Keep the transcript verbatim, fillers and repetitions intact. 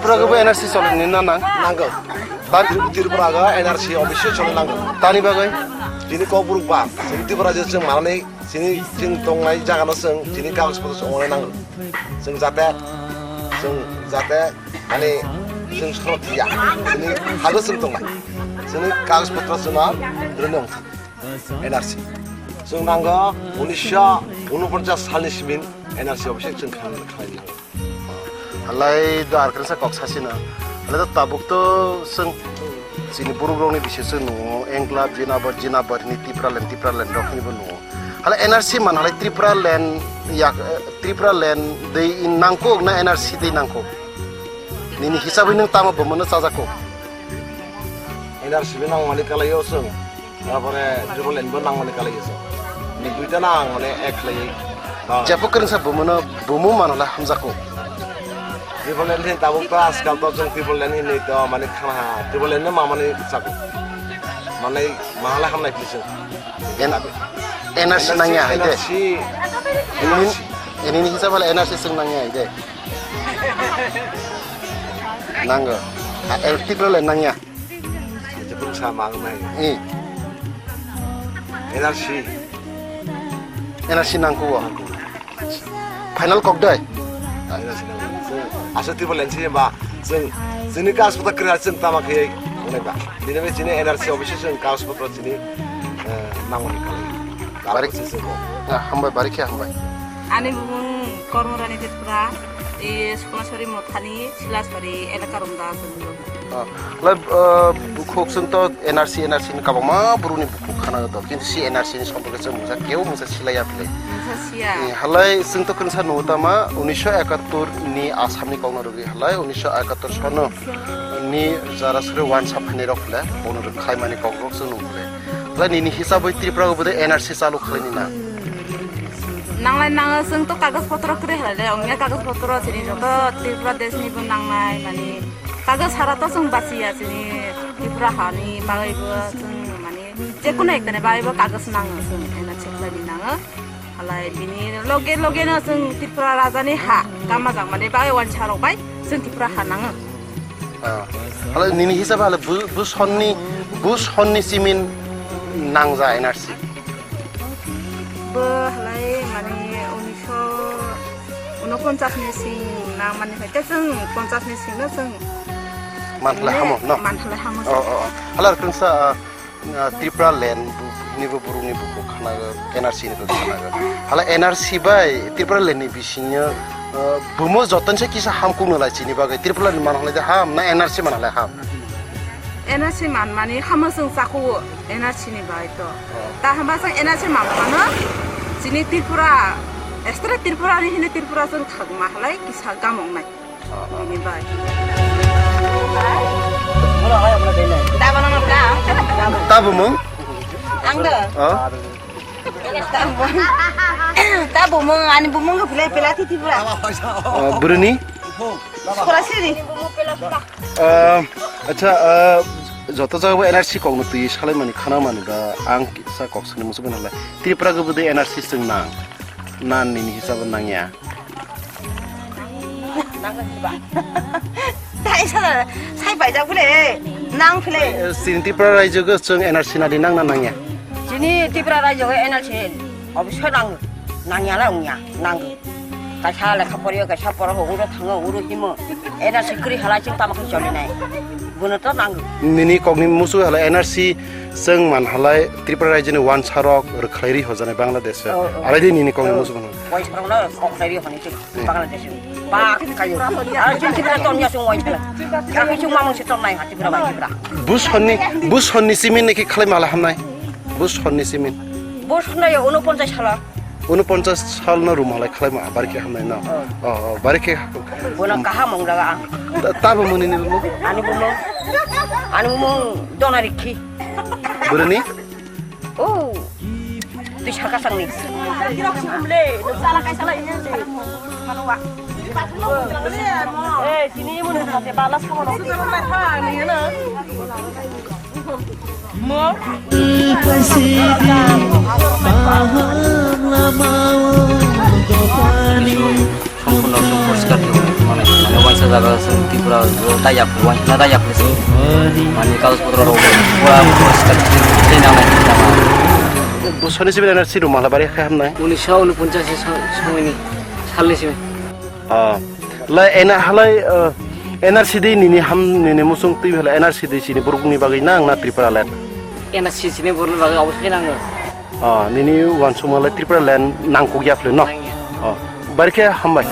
Tripura bo N R C cholini na nang? Nanggo. Tar- Tripura ga N R C obviously choli nanggo. Tani bagwi? Tini Kokborok ba, chini Tripura je chwng manani, chini chwng tongnai jaga no chwng, chini kagoj potro chwng ongna nanggo. Chwng jate, chwng jate, ani chwng sorot ya, chini hago chwng tongnai. Chini kagoj potro chwng no rwnong. N R C. Chwng nango unisho unoponchas salni simin N R C obviously chwng khlai, khlai nango. Halai do ar kaisa kok sasino. Halai do tabuk to chwng chini borok rokni bising chwng nungo, Engla, Jinabar, Jinabar hini Tipraland, Tipraland rok hini bo nungo. Halai N R C man halai Tipraland yak, eh, Tipraland dei nangkuk na N R C dei nangkuk? Nini hisabwi nwng tamo bomono chajakuk? N R C bo nangmani kalaio chwng. Tarpore Triple N bo nangmani kalaio chwng. Ni duita nang mane ek khlaiwi. Jephru kwrwngsa bumuno bumu manwla hamjakgo. Triple N ni tabuk to ajkal to chwng Triple N hinwi to mane khana ha. Triple N no mamani chago. Mane mahala hamnai phi chwng. En-, N R C nangya hai de. N R C. Ini, ini ni hisab wala N R C chwng nangya hai de. Nango. Ha, el Triple N nangya. Jepun sama ang nai. Eh. N R C. N R C nangkuk o. Final kok dai. N R C nangkuk. Asa Triple N si ba. Chwng, chini kagoj potro kwrwi chwng tama khe nai ba. Bini bai chini N R C office chwng kagoj potro chini, eh, nangmani khlai. Bari-, Kagoj se chwng. Ah, hambai, bari khe hambai. Ani bumung Kormorani Tripura, e, Sukunaswari Mothani, Silaswari elaka rwngda chwng. Ah, lai, ah, bukhuk chwng to N R C, N R C ni kwbangma borokni bukhuk khana do, kintu si N R C ni somporke chwng mungsa keu mungsa silaiya philai. Mungsa siya. Eh, halai chwng to kwrwngsa nugo tama, unisho ekattor ni Assam ni kokno rwgwi halai, unisho ekattor sono ni jara suri wansa phainai rok philai, bono rwkhlai mani kokrok chwng nung philai. Halai nini hisabwi Tripura o bwdai N R C chalu khlaini na? Nanglai nango, chwng to kagoj potro kwrwi halai le, ongya kagoj potro chini joto Tripura desh ni bo nangnai, mani kagoj sara to chwng basiya chini Tripura ha ni bagwi bo chwng mani jekunu ekta ni bagwi bo kagoj nango chwng, N R C khlaini nango. Halai bini loge loge no chwng Tripura raja ni ha kama jang mani bagwi wansa rok bai chwng Tripura ha nango. Ah, halai nini hisab halai bu, bu sonni, bu sonni simin nangja N R C. Bo halai mani unisho unoponchas ni sing nang mani hai te chwng ponchas ni sing no chwng. Manthalai hamo, no? Manthalai hamo. Oh, oh, oh. Halai kwrwngsa, ah, ah, Tripura land bu-, ni bo borokni bukhuk khanago, N R C ni bo khanago. Halai N R C bai Tripura land ni bisingo, ah, bumo jotono se kisa hamkuk no lai chini bagwi Tripura land man halai de ham na N R C man halai ham? N R C man mani hamo chwng chakuo N R C ni bai to. Oh. Ta hamba chwng N R C man phano chini Tripura, extra Tripura ni hini Tripura chwng thagma halai kisa gamong nai. Oh, oh. Bini bai. Ta bumung? Ang do. Oh. Ta bumung, ani bumung ko pila pila titi pura. Oh, buruni? Sekolah sini. Ah, acha, ah, joto jaga bo N R C kokno twi salai mani khana mani ba ang sa kok sani musu bana lai. Tripura go bwdai N R C chwng nang. Nan nini hisab nangya. Nang ba. Tai sa sai bai jak bole. Nang phile. Chini Tripura rajyo go chwng N R C nadi nang na nangya. Chini Tripura rajyo go N R C obosoi nang nangya la ongya nang. Kaisa lekha poriyo, kaisa poro, uro thango, uro himo. Ena sikri halai chwng tamo khe choli nai. Bono to nango. Nini kokni musu halai N R C chwng man halai Tripura rajyoni wansarok rwkhlai ri hojanai Bangladesh. Oh, oh. Alai di nini kokni musu bono. Wansarok no kok khlai ri honi chwng Bangladesh. Ba kayo. Alai chwng Tripura ton ya chwng wansarok. Kami chwng mamang se ton nai ha Tripura bai Tripura. Busonni, busonni simin neki khlai mala hamnai. Busonni simin. Busonni yo unoponchas sala. Unoponchas salno room halai khlaima, bari khe hamnai no? Oh. Oh, oh, bari khe. Bono kaham wng jaga ang. Ta-, tabo muni ni bumo? Ani bumo, ani bumo dona rikhi. Buruni? Oh, twi saka sangni. Eh, sini mun hate balas kamono. Mo. Sompurno poriskar khe mane, mane waisa jaga Chwng Tripura o ta yapri, wansukna ta yapri se. Mani kagoj potro rok pura poriskar khe nang nai khe tama. Bosoni sibini N R C rwma hala bari khe hamnai. Unisho unoponchas ni so-, somoini salni simi. Ah. Lai ena halai, ah, N R C de nini ham nini muchung twi hala N R C de chini borokni bagwi nang na Tripura land? N R C chini borokni bagwi obosai nango. Ah, nini uansukma lai Tripura land nangkukya phwlwi no? Nangya. Ah, bari khe hambai.